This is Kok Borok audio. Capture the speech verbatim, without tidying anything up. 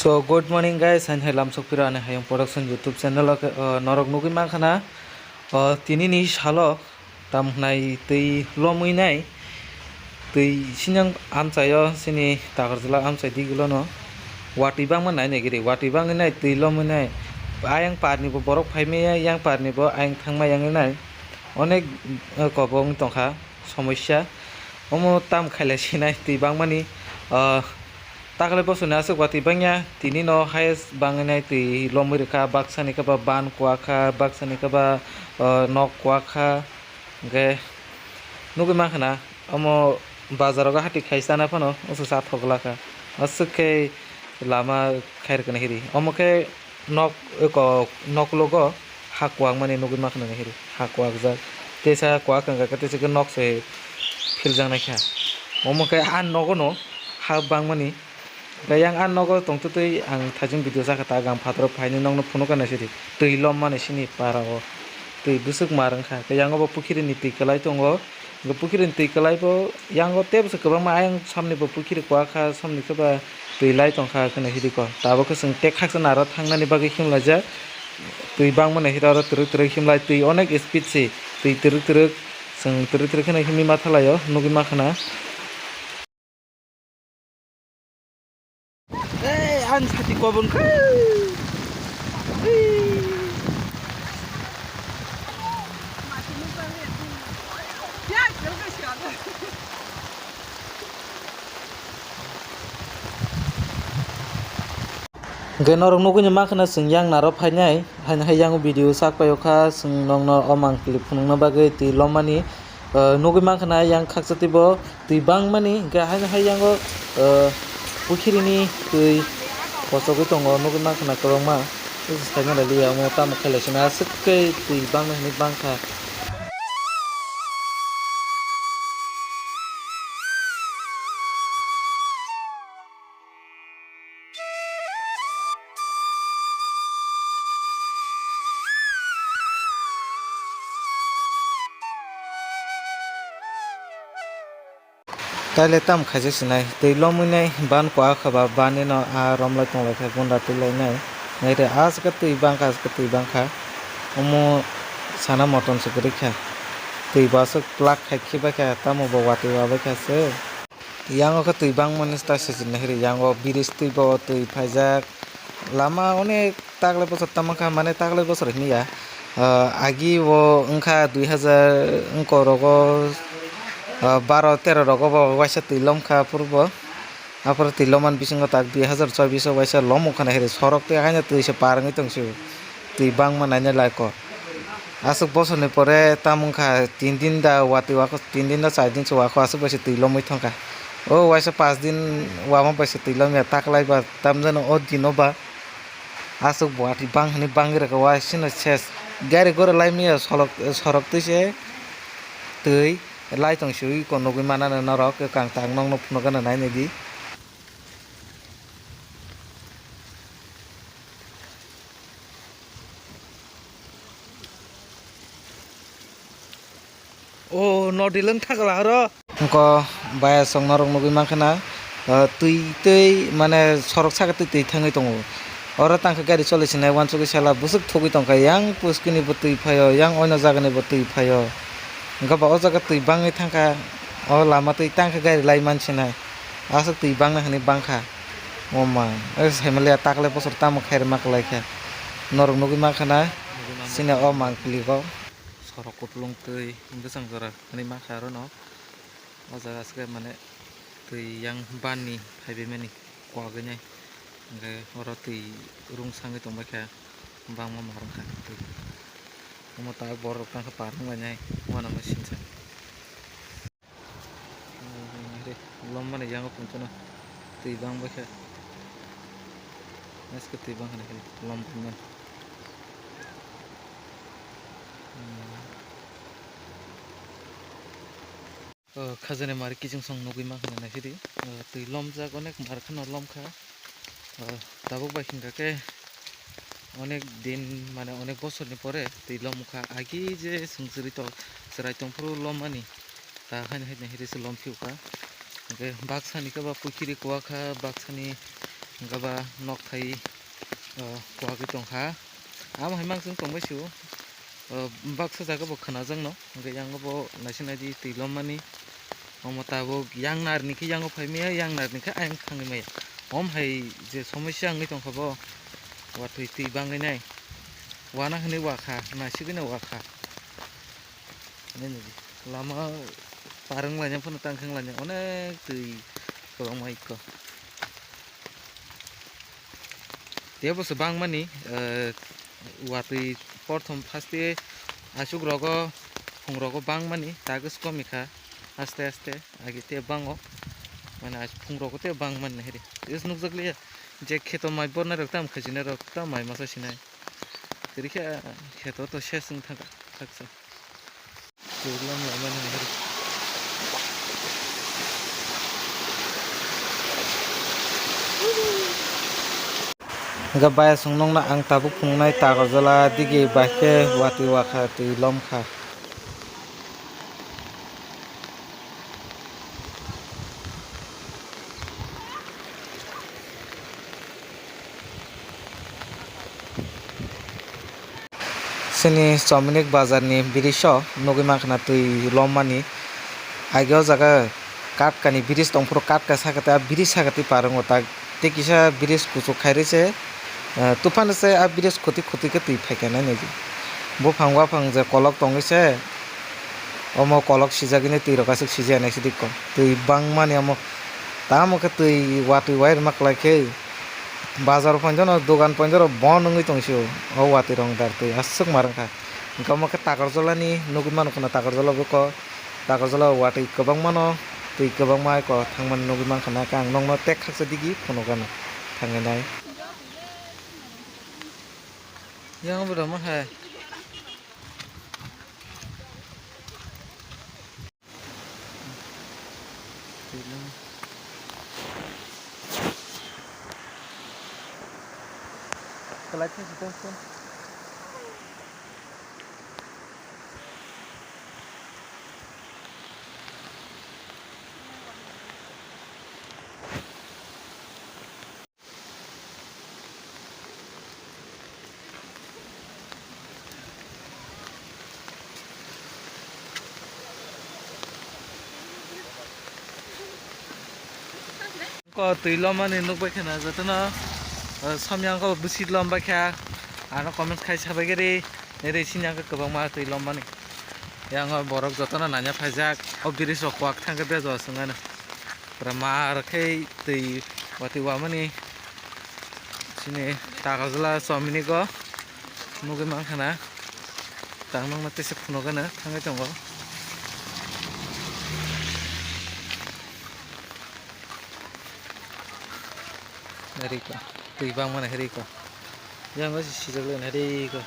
So, good morning guys, hain hai lamsok phiro ani Hayung Production YouTube channel o khe, o, norok nugwi mankha na, o, tini ni salo tam hwnai twi lomwi nai, twi sinang amchaio chini Takarjala amchai digilo no watwi bangma nai nai giri, watwi bangwi nai twi lomwi nai, ayang par ni bo borok phai maya, yang par ni bo ayang thangma yang nai, onek, o, kobong tongkha. Somosya. Omo tam khailai sinai twi bangmani, ah, takhwlai bosoni aswk watwi bangya, tini no highest bangwi nai twi lomwi rwkha, baksa ni khe ba ban kuwa kha, baksa ni khe ba, ah, nok kuwa kha, hwnkhe nugwi mankha na omo bazar rogo hati khai chana phano aswk cha thok glak kha, aswk khe lama khairokhe nahiri. Omo khe nok, eko, noklogo ha kuwak mani nugwi mankha nahiri, ha kuwak jak. Teisa kuwak wngkha khe teisa khe nok se philjak naikha. Omo khe a nogo no ha bangmani. Khe yang a nogo tongtwtwi ang thaijwng video sakha ta, gang phataro phainwi nokno phunukha naisidi. Twi lom mani sini para o. Twi bwswk mar wngkha. Khe yang obo pukhiri ni twi kwlai tongo. Hwnkhe pukhiri ni twi kwlai bo yango tei bwswk kwbangma ayang samni bo pukhiri kuwak kha, samni khe ba twi lai tongkha kheno hidi ko. Tabuk khe chwng tek khaksa naro thangnani bagwi himlaijak. Twi bangmani hidi oro twrwk twrwk himlai twi onek speed se twi twrwk twrwk chwng twrwk twrwk kheno himwi ma thalaio nugwi mankha na. Ei, ang sati kobong khe. Ei. Hwnkhe norok nugwi ni mankha na chwng yang naro phainai, haino hai yang video sak paio kha, chwng nokno o mang clip phunukna bagwi twi lomani, ah, nugwi mankha na yang khaksa tei bo. Twi bangmani hwnkhe haino hai yango, ah, pukhiri ni twi kochogwi tongo, nugwi mankha na kwbangma. Saimano liya omo tamo khailai sina aswk khe twi bangma hinwi bangkha. Taile tam khaijak sinai, twi lomwi nai ban kuwak kha ba, ban ni no a romlai tonglai kha, gunda twi lai nai. Nai re, aswk twi bang kha, aswk twi bang kha. Omo sana motom se kwrwi kha. Twi bo aswk plak khai khibai kha, tamo bo watwi wabai kha se. Yang o khe twi bangmani ta se chini hiri, yang o bridge twi bo twi phaijak. Lama onek taklai bosor tamo kha, mane taklai bosor hini ya. Ah, agi bo wngkha dui hazar wngko rogo, ah, baro tero rogo bo waisa twi lom kha phuru bo. Aphuru twi lomani bisingo tak dui hazar chobbish o waisa lom wngkha na hiri, sorok twi haino twi se par wngwi tong sio. Twi bangma naina lai kok. Aswk bosorni pore tamo wngkha tin din da watwi wakho, tin din da char din se wakho aswk bai se twi lomwi thangkha. O waisa pas din wama bai se twi lomya taklai ba tamjani o dino ba aswk bo watwi bang hwnwi bangwi rwkha waisano ses. Gari gura lai maya sorok, sorok twi se twi lai tong sio iko nugwi manano norok, iko ang tak nokno phunukgana nainai di. O nodi lwng thakla oro. Wngkha bayasok norok nugwi mankha na, ah, twi tei mane sorok saka twi twi thangwi tongo. Oro tangkha gari choli sinai uansugwi sala bwswk thugwi tongkha, yang puskini bo twi phaio, yang oino jagani bo twi phaio. Wngkha ba o jaga twi bangwi thangkha, o lama twi tangkha gari lai mansinai. Aswk twi bangna hwnwi bangkha. O ma, o saimanliya taklai bosor tamo khairokma kwlaikha. Norok nugwi mankha na, sini o mang kligo. Sorok kupulung twi bwsang jora hwnwi mankha arono. O jaga se mane twi yang ban ni phaibaimani kwagwi nai. Hwnkhe oro twi rung sangwi tongbaikha, bangma mar wngkha twi. Omo tak borok tangkha par wnglainai, uanama sinsa. Lommani yango tongthana twi bangbaikha. Naisika twi bangkhana khe lom tongmani. O khajani mari kiching song nugwi mankha naisidi. O twi lomjak onek mar kheno lomkha. O tabuk bai hwnkha khe onek din mane onek bosorni pore twi lomkha. Agi je chwng chwrai tong, chwrai tongphuru lommani. Ta haino hai nahiri se lom phiu kha. Hwnkhe baksani khe ba pukhiri kuwa kha, baksani Hwnkhe ba nok thai, o, kuwagwi tongkha. Amo hai mansong tongbai sio. O, baksa jaga bo khwnajakno. Hwnkhe yang bo naisik naidi twi lommani. Omo tabuk yang narni khe yango phai maya, yang narni khe ayang thangwi maya. Om hai je somosya wngwi tongkha bo. Watwi twi bangwi nai. Wana hwnwi wakha, naisigwino wakha. Nini lama parwng laina phano tangkhwng laina onek twi kwbangma ikko. Tei bo se bangmani, eh, watwi porthom first-e aswk rogo, phung rogo bangmani, tagos komikha, aste aste agi tei bango, mane as-, phung rogo tei bangmani heri. Is nukjakliya je kheto mai bornai rok tam khajinai rok tam mai masa sinai. Kwrwikhe kheto to ses wng thangkha, thaksa. Twi lom laimani hai. Hwnkhe bayasong nokno ang tabuk phunuknai Takarjala digi bai khe watwi wakha twi lomkha. Chini Chomnik bazar ni bridge o nugwi mankha na twi lommani. Age o jaga katkani bridge tongphuru katka saka tei a bridge saka twi par wngo tak tei kisa bridge kuchuk khai rwi se, eh, tufan se a bridge khoti khoti khe twi phaikha nai nai. Buphang waphang je kolok tongwi se omo kolok sijagwi nai twi rok aswk sijaya nai sidi kok twi bangmani omo tamo khe twi watwi wai rwma kwlai khe. Bazar poinjono dogan poinjono bon wngwi tong sio, o watwi rong dar twi aswk ma rwngkha. Hwnkhe omo khe Takarjala ni nugwi mano khwna, Takarjala buko, Takarjala o watwi kwbangma no twi kwbangma eko thangmani nugwi mankha na, khe ang nokno tek khaksa digi phunukgano thangwi nai. Yang bo rama hai. Ko twi lomani nukbai kheno jotono, eh, somya wngkha bwswk lombai kha, ano comment khai sabai gari, nini sini wngkha kwbangma twi lomani. Yang o borok jotono nanya phaijak, o bridge rok kwak thangkhe bejwa swngano. Pura mar khe twi watwi wamani sini Takarjala Chomnik o nugwi mankha na. Tang nokno tesa phunukgano thangwi tongo. Riko twi bangmani riko. Yang o sijak lai riko.